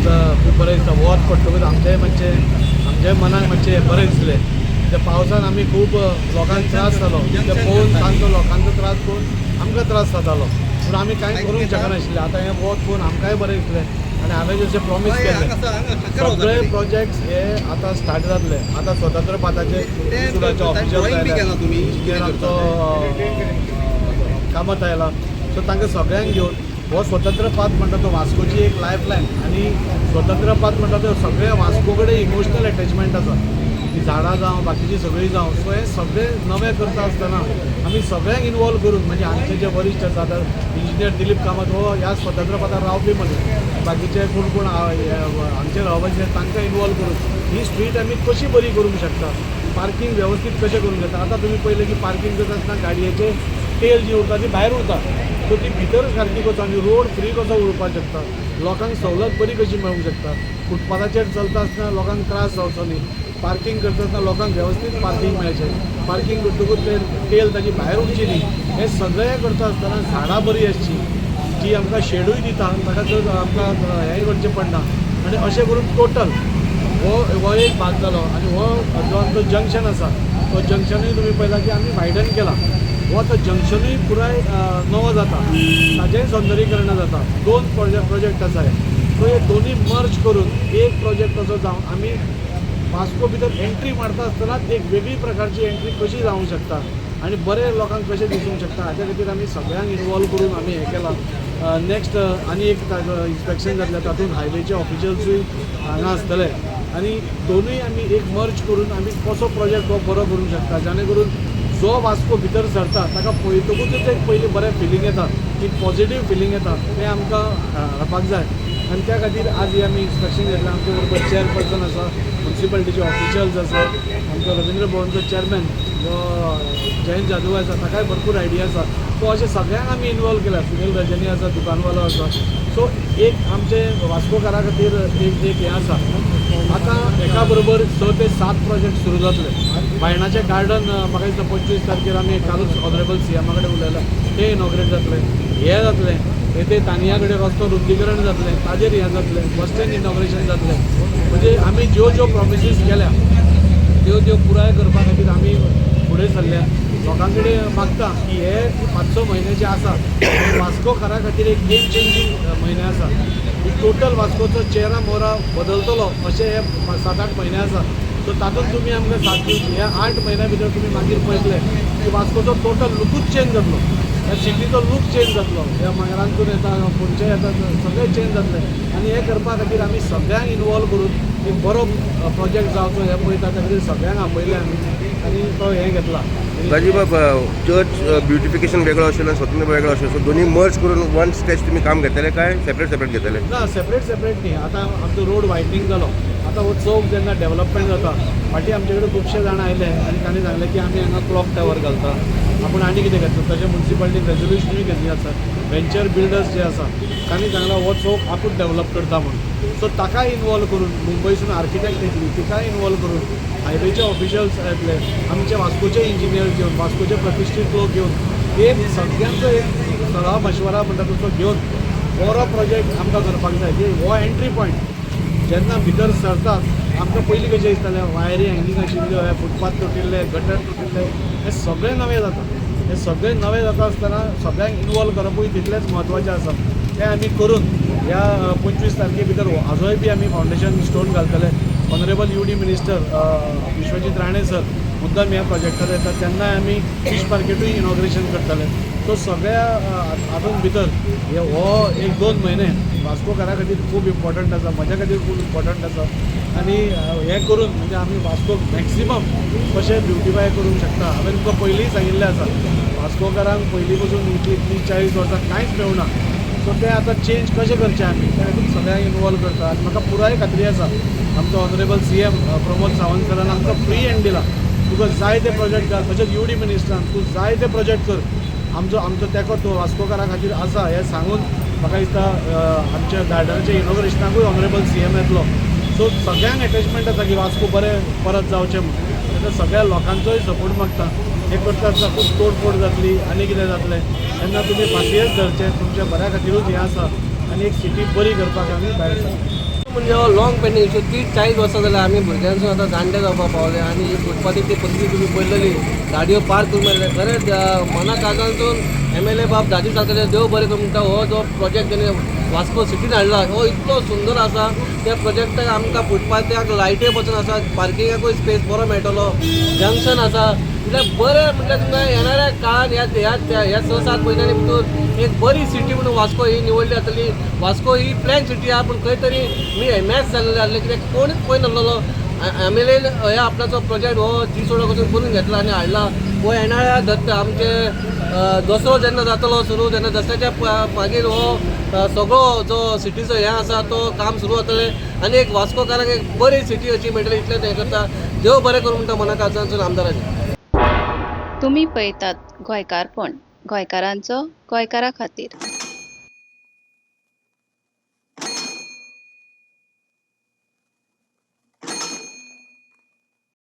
आज खूब बरें दिसता. वत पडटकूच आमचेंय मातशें, आमच्याय मनाक मातशें बरें दिसलें. त्या पावसान आमी खूब लोकांक त्रास जालो, ते पळोवन तांचो लोकांचो त्रास पळोवन आमकां त्रास जातालो, पूण आमी कांय करूंक शकनाशिल्ले. आतां हें वत पळोवन आमकांय बरें दिसलें आनी हांवें जशें प्रॉमीस केल्लें, सगळे प्रोजेक्ट्स हे आतां स्टार्ट जातले. आतां स्वतंत्र पाथाचे स्कुलाचे ऑफिशियल इंजिनियर आमचो कामत आयला, सो तांकां सगळ्यांक घेवन हो स्वतंत्र पाथ म्हणटा तो वास्कोची एक लायफ लायन. आनी स्वतंत्र पाथ म्हणटा तो सगळे वास्को कडेन इमोशनल एटॅचमेंट आसा, ती झाडां जावं, बाकीची सगळीं जावं. सो हें सगळें नवें करता आसतना आमी सगळ्यांक इनवॉल्व करून, म्हणजे हांगचे जे वरिश्ठ आसा, आतां इंजिनियर दिलीप कामत हो ह्या स्वतंत्र पाथार रावपी मनीस, बाकीचे कोण कोण हांगचे रावपाचे, तांकां इनवॉल्व करून ही स्ट्रीट आमी कशी बरी करूंक शकता, पार्कींग वेवस्थीत कशें करूंक शकता. आतां तुमी पळयलें की पार्कींग करता आसतना गाडयेचे तेल जी उरता ती भायर उरता, सो ती भितर सारकी कसो आनी रोड फ्री कसो उरपाक शकता, लोकांक सवलत बरी कशी मेळूंक शकता, फुटपाथाचेर चलता आसतना लोकांक त्रास जावचो न्ही, पार्कींग करता आसतना लोकांक वेवस्थीत पार्कींग मेळचें, पार्कींग करतकूच ते तेल ताजी भायर उरची न्ही, हें सगळें करता आसतना झाडां बरी आसची जी आमकां शेडूय दिता, ताका चड आमकां हेंय करचें पडना. आनी अशें करून टोटल हो हो एक भाग जालो. आनी हो जो आमचो जंक्शन आसा, तो जंक्शनूय तुमी पळयला की आमी वायडन केला. हो आतां जंक्शनूय पुराय नवो जाता, ताजेंय सौंदर्यीकरण जाता. दोन प्रोजेक्ट आसा हे. सो हे दोनूय मर्ज करून एक प्रोजेक्ट असो जावन आमी वास्को भितर एंट्री मारता आसतनाच एक वेगळी प्रकारची एंट्री कशी जावंक शकता आनी बरें लोकांक कशें दिसूंक शकता, हाच्या खातीर आमी सगळ्यांक इनवॉल्व करून आमी हें केलां. नेक्स्ट आनी एक इन्स्पेक्शन जातलें, तातूंत हायवेचे ऑफिशल्सूय हांगा आसतले आनी दोनूय आमी एक मर्ज करून आमी कसो प्रोजेक्ट हो बरो करूंक शकता, जाणे करून जो वास्को भितर सरता ताका पळयतकूच एक पयलीं बरें फिलींग येता, एक पॉझिटीव फिलींग येता, तें आमकां हाडपाक जाय. आनी त्या खातीर आज ही आमी इन्स्पेक्शन घेतलें. आमचे बरोबर चेअरपर्सन आसा, मुन्सिपालिटीचे ऑफिशल्स आसा, आमचो रवींद्र भवनचो चेअरमॅन जो जयंत जाधव आसा, ताकाय भरपूर आयडिया आसा. सो अशें सगळ्यांक आमी इनवॉल्व केला. सुनील रजनी आसा, दुकानवालो आसा. सो एक आमचे वास्कोकारा खातीर एक एक हें आसा. आतां एका बरोबर 6 ते 7 प्रोजेक्ट सुरू जातले. बायणाचें गार्डन, म्हाका दिसता 25 तारखेर आमी कालूच ऑनरेबल सीएमा कडेन उलयला, तें इनॉग्रेट जातलें. हें जातलें, हे ते तानिया कडेन रस्तो रुंदीकरण जातलें, ताजेर हें जातलें, बस स्टँड इनॉग्रेशन जातलें. म्हणजे आमी ज्यो ज्यो प्रॉमिसीस केल्या त्यो त्यो पुराय करपा खातीर आमी फुडें सरल्या. लोकां कडेन मागता की हे 5-6 म्हयने जे आसा हे वास्कोकारा खातीर एक गेम चेंजींग म्हयने आसा. टोटल वास्कोचो चेहरा मोहरा बदलतलो अशे हे 7-8 म्हयने आसा. सो तातूंत तुमी आमकां साथ दिवची. ह्या 8 म्हयन्या भितर तुमी मागीर पळयतले की वास्कोचो टोटल लुकूच चेंज जातलो, ह्या सिटीचो लूक चेंज जातलो. ह्या मांगरांतून येता, फोंडचे येता, सगळें चेंज जातलें. आनी हें करपा खातीर आमी सगळ्यांक इनवॉल्व करून एक बरो प्रोजेक्ट जावचो हें पळयता. त्या खातीर सगळ्यांक आपयलें आमी आनी तो हें घेतला. राजीवबाब, चर्च ब्युटिफिकेशन वेगळो आशिल्लो आनी स्वतंत्र वेगळो आशिल्लो, सो दोन्ही मर्ज करून वन स्ट्रेच तुमी काम घेतले काय सेपरेट सेपरेट घेतले? ना, सेपरेट सेपरेट न्ही. आतां आमचो रोड वायडनींग जालो, आतां हो चौक जेन्ना डेवलपमेंट जाता, फाटीं आमचे कडेन खुबशे जाणां आयले आनी तांणी सांगलें की आमी हांगा क्लॉक टावर घालता, आपूण आनी कितें घेतलो. तशें मुन्सिपालिटीन रेजोल्युशनूय घेतली आसा. वेंचर बिल्डर्स जे आसा तांणी सांगलां हो चौक आपूण डेवलप करता म्हणून. सो ताकाय इनवॉल्व करून, मुंबयसून आर्किटेक्ट येतली, तिकाय इनवॉल्व करून, हायवेचे ऑफिशियल्स येतले, आमचे वास्कोचे इंजिनियर्स घेवन, वास्कोचे प्रतिश्ठीत लोक घेवन, एक सगळ्यांचो एक सलाह मशवरा म्हणटा तसो घेवन बरो प्रोजेक्ट आमकां करपाक जाय की हो एंट्री पॉयंट जेन्ना भितर सरतात, आमकां पयलीं कशें दिसतालें, वायरी हँगींग आशिल्ल्यो, हे फुटपाथ तुटिल्ले, गटर तुटिल्ले, हे सगळें नवें जाता. हे सगळें नवें जाता आसतना सगळ्यांक इनवॉल्व करपूय तितलेंच म्हत्वाचें आसा. तें आमी करून ह्या 25 तारखे भितर आजोय बी आमी फावंडेशन स्टोन घालतले. Honourable UD minister Vishwajit Rane sir मुद्दाम ह्या प्रोजेक्टार येतात, तेन्नाय आमी फीश मार्केटूय इनॉग्रेशन करतले. सो सगळ्या हातूंत भितर हे हो 1-2 म्हयने वास्कोकारा खातीर खूब इम्पॉर्टंट आसा, म्हज्या खातीर खूब इम्पॉर्टंट आसा. आनी हें करून म्हणजे आमी वास्कोक मॅक्सिमम कशें ब्युटिफाय करूंक शकता. हांवें तुमकां पयलींय सांगिल्लें आसा, वास्कोकारांक पयलीं पसून इतली 30-40 वर्सां कांयच मेळूना. सो तें आतां चेंज कशें करचें आमी, त्या खातीर सगळ्यांक इनवॉल्व करता. आनी म्हाका पुराय खात्री आसा, आमचो ऑनरेबल सीएम प्रमोद सावंत सरान आमकां फ्री हँड दिला, तुका जाय ते प्रोजेक्ट घाल. तशेंच यूडी मिनिस्टरान तूं जाय ते प्रोजेक्ट कर, आमचो आमचो तेंको तो वास्कोकारा खातीर आसा हें सांगून म्हाका दिसता आमच्या गार्डनाच्या इनॉग्रेशनाकूय ऑनरेबल सीएम येतलो. सो सगळ्यांक एटॅचमेंट आसा की वास्को बरें परत जावचें म्हणून. तेन्ना सगळ्या लोकांचोय सपोर्ट मागता. हें करता आसतना खूब तोडफोड जातली आनी कितें जातलें तेन्ना तुमी पासियेंस धरचें. तुमच्या बऱ्या खातीरूच हें आसा आनी एक सिटी बरी करपाक आमी भायर सरता. म्हणजे हो लाँग पेंडींग इशू 30-40 वर्सां जाल्यार आमी भुरग्यांसून आतां जाणटे जावपाक पावले आनी ही फुटपाथीची परिस्थिती तुमी पळयलेली, गाडयो पार्क करून मेळ्ळे. खरेंच मना काळजांतून एमएलए बाब दाजी साळकार देव बरें करूं म्हणटा. हो जो प्रोजेक्ट तेणे वास्को सिटीन हाडला हो इतलो सुंदर आसा. त्या प्रोजेक्टाक आमकां फुटपाथाक लायट्यो पसून आसा, पार्किंगाकूय स्पेस बरो मेळटलो, जंक्शन आसा. म्हटल्यार बरें, म्हटल्यार तुमकां येणाऱ्या काळान ह्या ह्या ह्या 6-7 म्हयन्यांनी भितर एक बरी सिटी म्हणून वास्को ही निवडली जातली. वास्को ही प्लॅन सिटी आहा, पूण खंय तरी मी मॅच जाल्लें आसलें कित्याक कोणूच पळय नासलेलो. एमएलएन हे आपणाचो प्रोजेक्ट हो जी सोडा कडसून करून घेतला आनी हाडला. हो येणाऱ्या दत्त आमचे दसरो जेन्ना जातलो सुरू तेन्ना दसऱ्याच्या मागीर हो सगळो जो सिटीचो हें आसा तो काम सुरू जातलें आनी एक वास्कोकारांक एक बरी सिटी अशी मेळटली इतलें हें करता. देव बरें करूं म्हणटा मना काळजांतसून आमदाराचें. तुमी पळयतात गोंयकारपण, गोंयकारांचो गोंयकारा खातीर.